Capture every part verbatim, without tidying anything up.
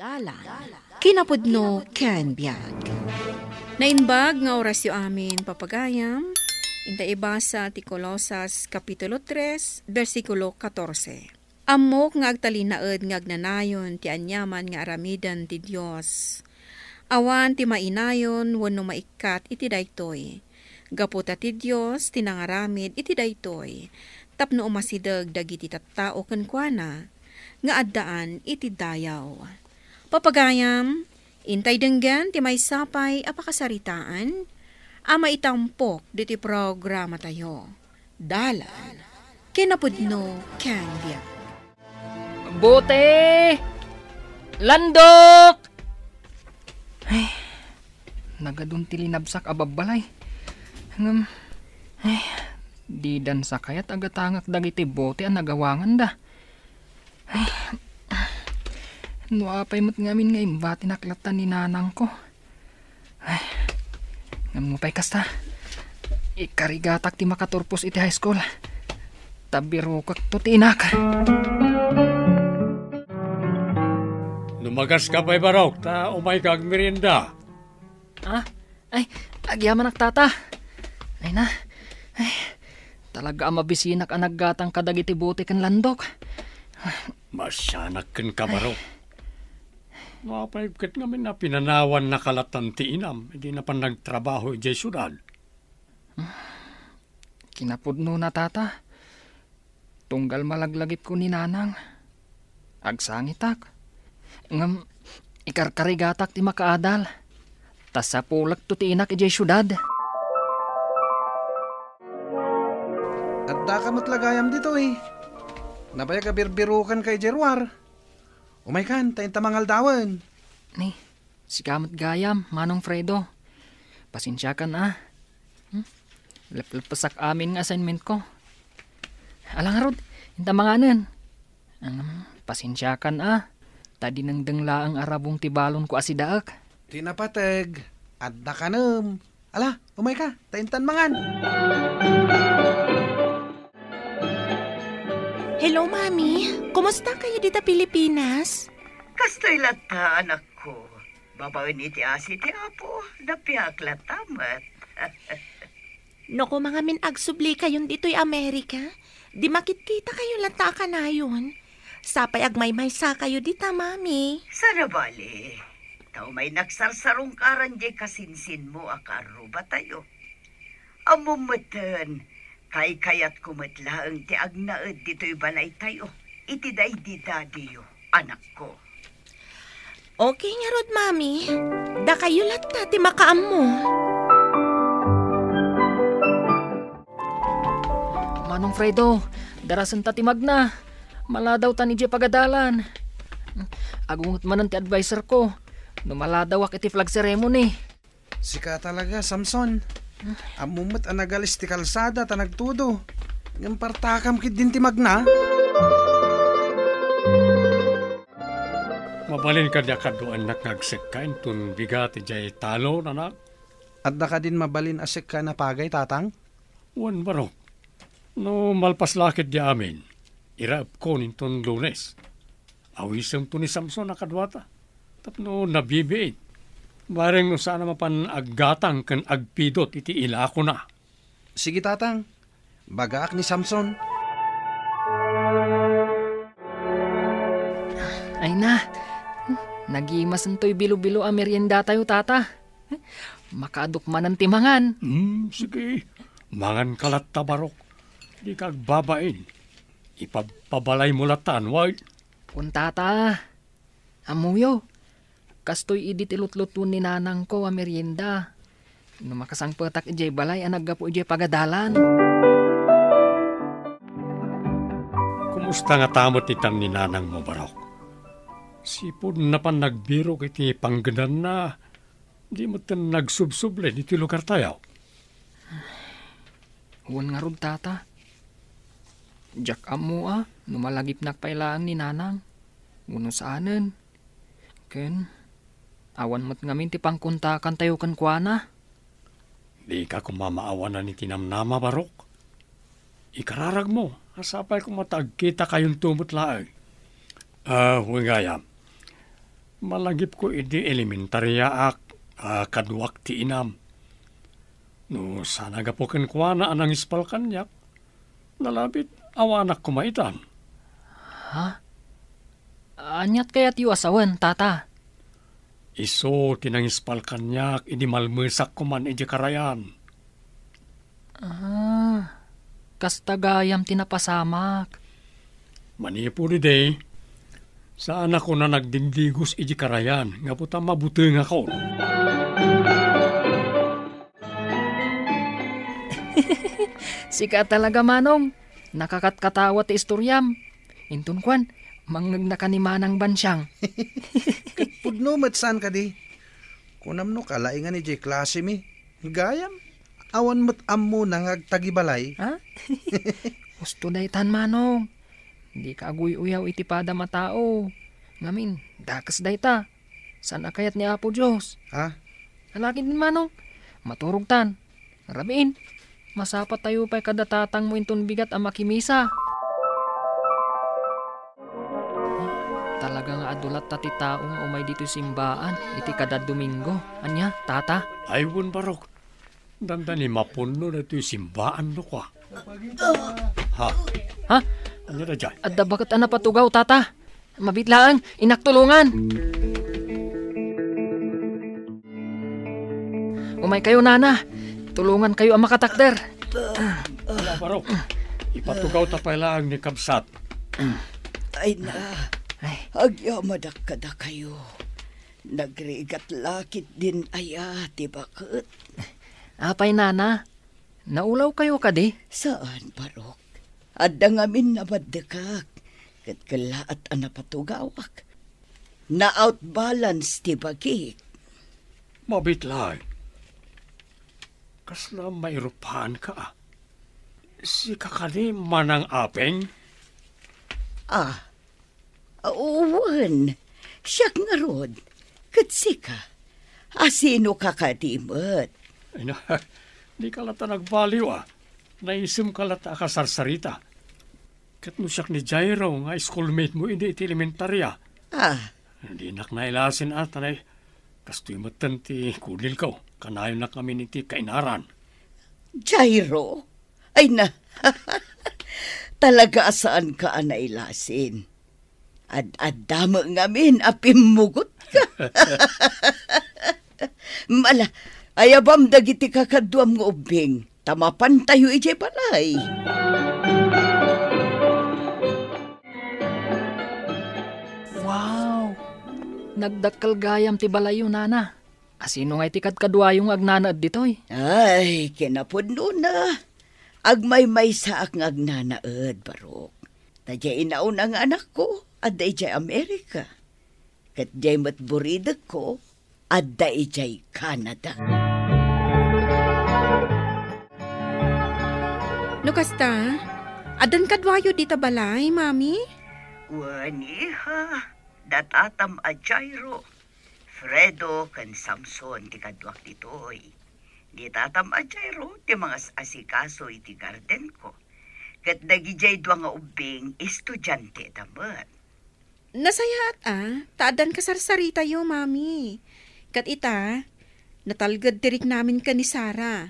Dalan, kinapudno ken biag. Naimbag nga orasyo amin, papagayam. Inta ibasa ti Colosas, Kapitulo tres, bersikulo katorse. Ammok nga agtalinaed nga agnanayon ti aniaman nga aramiden ti Dios. Awan ti mainayon wenno maikkat iti daytoy. Gapu ta ti Dios ti nangaramid iti daytoy, tapno umasideg dagiti tattao kenkuana nga addaan iti dayaw. Papagayam, intay denggen ti maysa pay a pakasaritaan a maitampok ditoy programatayo. Dalan, kinapudno ken biag. Bote! Landok! Ay, nagadun ti linabsak a babbalay. Ngem, ay, didan sa kayat agatangak dagiti bote a nagawanganda. Ay, no apay met ngamin nga imbatinak latta ni nanangko. Ay, ngem no pay kasta, ikarigatak ti makaturpos iti high school. Ta birukekto ti inak. Lumagas ka pay, Barok, ta umay ka agmerienda. Ah? Ay, agyamanak, tata. Ay na. Ay, talaga a mabisinak a naggatang kadagiti bote ken landok. Masianak kenka, Barok. No apay ket ngamin a pinanawan nakalattan ti inam, idi napan nagtrabaho idiay siudad. Kinapudno na, tata. Tunggal malaglagipko ni nanang, agsangitak. Ngem ikarkarigatak ti makaadal. Ta sapulekto ti inak idiay siudad. Addaka met la gayam ditoy. Nabayag a birbirukanka idiay ruar. Umaykan, ta inta mangaldawen. Ni, sika met gayam, Manong Fredo. Pasensiakan a. Hmm? Lepleppesak amin nga assignment ko. Ala ngarud, inta manganen. Hmm, pasensiakan a. Ta dinengdeng laeng a rabong ti balon ko a sidaek. Ti napateg, adda kanem. Ala, umayka, ta intan mangan. Hello, Mami. Kumusta kayo dita Pilipinas? Kastoy latta, anakko. Babaen iti asi ti Apo, napiak latta met. No koma ngamin agsubli kayon ditoy Amerika, di makitkita kayo latta a kanayon. Sapay agmaymaysa kayo dita, Mami. Sana bali. Ta umay nagsarsarungkaran diay kasinsinmo a kaarrubatayo. Ammom metten, kaykayatko met laeng ti agnaed ditoy balaytayo iti daydi dadiyo, anakko. Okay ngarud, Mami. Dakayo latta ti makaammo. Manong Fredo, darasenta ti magna. Maladawtan idiay pagadalan. Agunget manen ti adviser ko no maladawak iti flag ceremony. Sika talaga, Samson. Ammom met a nagalis ti kalsada ta nagtudo. Ngem partakam ketdin ti magna. Mabalin kadi a kaduaennak nga agsekka inton bigat idiay talon, anak? Adda kadin mabalin a sekkaen a pagay, tatang? Wen, barok. No malpas la ketdi amin, iraepkon inton Lunes. Awisemto ni Samson a kaduata tapno nabibiin. Bareng no saan a mapan aggatang ken agpidot iti ilakona. Sige, tatang. Bagaak ni Samson. Ay na, nagimasentoy bilo-bilo a meriendatayo, tata. Makaadok manen ti mangan. Hmm, sige. Mangan ka latta, barok. Di ka agbabain. Ipabpabalay mo latta, anway? Kun tata, ammoyo, kastoy idi ti lutlutuon ni nanangko a merienda. No makasangpetak idiay balay a naggapu idiay pagadalan. Kumusta ngata met itan ni nanangmo, barok? Sipud napan nagbirok iti panggenanna, di metten nagsubsubli ditoy lugartayo. Wen ngarud, tata. Diak ammo a no malagipnak pay laeng ni nanang wenno saanen. Ken awan met ngamin ti pangkontakantayo kenkuana. Dika koma maawanan iti namnama, barok. Ikararagmo a sapay koma ta agkitakayonto met laeng. Ah, wen gayam. Malagipko idi elementarya'ak a kaduak ti inam. No saan a gapu kenkuana a nangispal kaniak, nalabit awanak koma itan. Ha? Aniat kayatyo a sawen, Tata? Isu ti nangispal kaniak idi malmesak koman idiay karayan. Ah, kasta gayam ti napasamak. Manipud idi, saanakon a nagdingdigos idiay karayan gapu ta mabutengakon. Sika talaga, Manong. Nakakatkatawa ti istoriam. Inton kuan, mangngegnaka ni Manang Bansiang. Ket pudno met saan kadi. Kunam no kalaingan idiay klasemi. Gayam, awan met ammona nga agtagibalay. Ha? Husto daytan, Manong. Dika aguy-uyaw iti padam a tao. Ngamin, dakes dayta. Saan a kayat ni Apo Dios. Ha? Alagiden, Manong. Maturogtan. Rabiin. Masapatayo pay kada tatangmo inton bigat a makimisa. Talaga nga adu latta ti tao nga umay ditoy simbaan iti kada Domingo. Ania, Tata? Ay, wen, Barok. Dandani mapunno daytoy simbaan no kua. Ha? Ha? Ania daydiay? Adda baket a napatugaw, Tata. Mabiit laeng, innak tulongan. Umaykayo, Nana. Tulongankayo a makatakder. Ala, Barok. Ipatugawta pay laeng ni kabsat. Ay na, Ay. Agyamanak kadakayo. Nagrigat la ketdin aya ti baket. Apay, Nana? Naulawkayo kadi? Saan, Barok. Adda ngamin namaddekak, ket kellaat a napatugawak. Na-out balance ti bagik. Mabiit laeng. Kasla mairupaanka, a? Sika kadi, Manang Aping? Ah, wen, siak ngarud. Ket sika, asinoka kadi met? Ay na, dika latta nagbaliw, a. Naisemka latta a kasarsarita. Ket no siak ni Jairo nga schoolmate mo idi iti elementarya. Ah. Dinak nailasin a, ta nay, kastoy metten ti kudilko. Kanayonak ngamin iti kainaran. Jairo? Ay na, talaga a saanka a nailasin. Ad-adda met ngamin a pimmugotka. Ala, ayabam dagiti kakaduam nga ubbing, ta mapantayo idiay balay. Wow! Nagdakkel gayam ti balayyo, Nana. Asino ngay ti kadkaduayo nga agnanaed ditoy? Ay, kinapudnona. Agmaymaysaak nga agnanaed, Barok. Ta diay inauna nga anakko, adda idiay Amerika. Ket diay met buridekko, adda idiay Canada. No kasta, addan kaduayo dita balay, Mami? Wen, iha, da tatam a Jairo, Fredo ken Samson ti kaduak ditoy. Ni tatam a Jairo ti mangas-asikaso iti gardenko. Ket dagidiay dua nga ubbing, estudianteta met. Nasayaat a, ta addan kasarsaritayo, Mami. Ket ita, natalged ti riknamin ken ni Sara.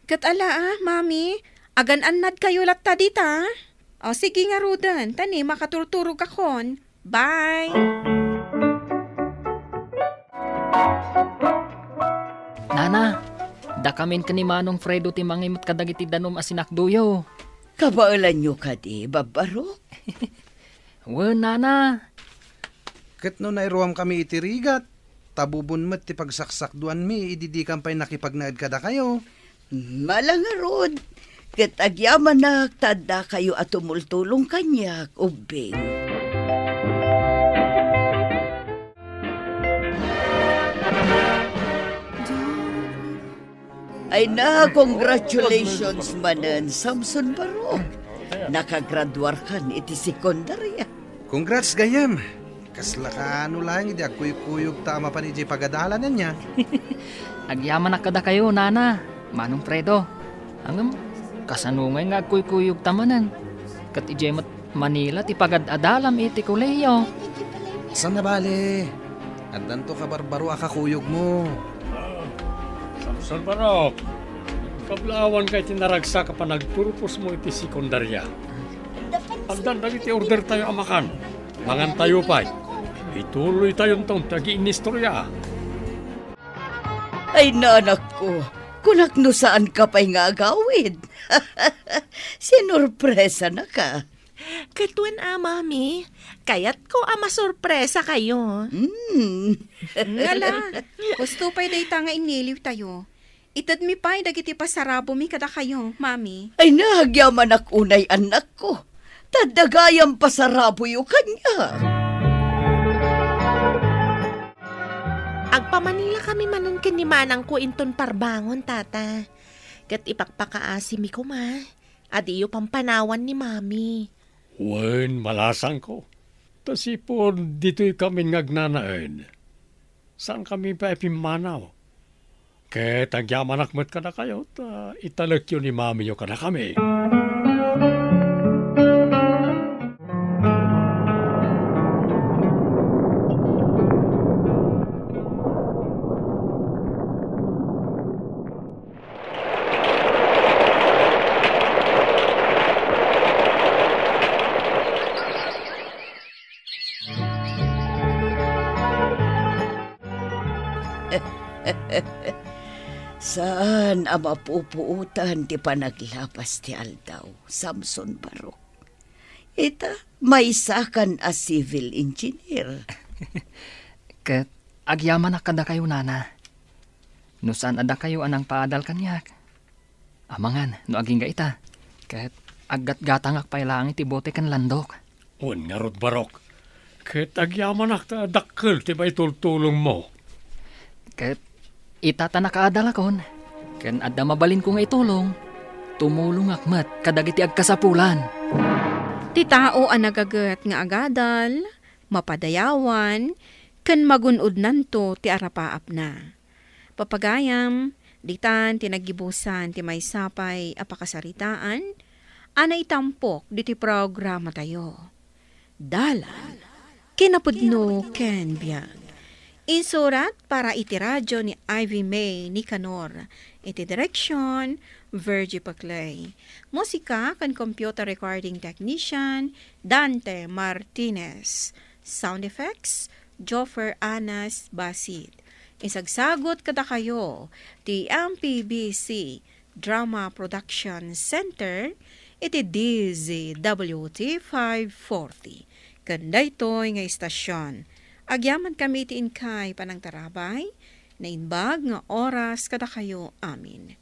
Ket ala a, Mami, agan-annadkayo latta dita. O, sige ngaruden, ta ni makaturturogakon. Bye! Nana, dakamin ken ni Manong Fredo ti mangimet kadagiti danum a sinakdoyo. Kabaelanyo kadi, Babbarok? Wen, Nana. Ket no nairuamkami iti rigat, tabubon met ti pagsaksakduanmi idi dikam pay nakipagnaed kadakayo. Ala ngarud, ket agyamanak ta addakayo a tumultulong kaniak, ubbing. Ay na, congratulations manen, Samson Barok. Nakagraduarkan iti sekundarya. Congrats, gayyem. Kasla kaano laeng idi agkuykuyogta a mapan idiay pagadalan, ania? Agyamanak kadakayo, Nana, Manong Fredo. Ngem, kasano ngay nga agkuykuyogta manen? Ket idiay met Manila ti pagad-adalam iti kolehiyo. Saan a bale? Addanto kabarbaro a kakuyogmo. Ah, Samson Barok, kablaawanka iti naragsak a panagturposmo iti sekundaria. Addan dagiti ordertayo a makan. Mangantayo pay. Ituloytayonton ti agiinnistorya. Ay, nanakko, kunak no saanka pay nga agawid. Sinurpresanaka. Ket wen a, Mami, kayatko a masurpresakayo. Hmm. Ngala, husto pay dayta nga inniliwtayo. Itedmi pay dagiti pasarabomi kadakayo, Mami. Ay, nagyamanak unay, annakko. Ta adda gayam pasaraboyo kaniak. Agpamanilakami manen ken ni manangko inton parbangon, Tata. Ket ipakpakaasimi koma. Adiyo pampanawan ni Mami. Wen, malasangko. Ta sipud ditoy kami nga agnanaed, saankami pay a pimmanaw. Ket agyamanak met kadakayo ta italekyo ni Mamiyo kadakami. Saan a mapupuotan ti panaglapas ti aldaw, Samson Barok. Ita, maysakan a civil engineer. Ket agyamanak kadakayo, Nana. No saan a dakayo a nangpaadal kaniak, amangan no agingga ita, ket aggatgatangak pay laeng iti bote ken landok. Wen ngarud, Barok, ket agyamanak ta dakkel ti maitultulongmo. Ket ita ta nakaadalakon, ken adda mabalinko nga itulong, tumulongak met kadagiti agkasapulan. Ti tao a nagaget nga agadal, mapadayawan, ken magun-odnanto ti arapaapna. Papagayam, ditan ti naggibusan ti maysa pay a pakasaritaan a naitampok diti programatayo. Dalan, kinapudno ken biag. Insurat para iti radio ni Ivy May Nicanor. Iti direksyon, Virgie Paclay. Musika ken computer recording technician, Dante Martinez. Sound effects, Joffer Anas Basit. Insagsagut kadakayo ti M P B C Drama Production Center iti D Z W T five forty. Ken daytoy nga istasyon, agyamankami iti inkay panangtarabay, naimbag nga oras kadakayo amin.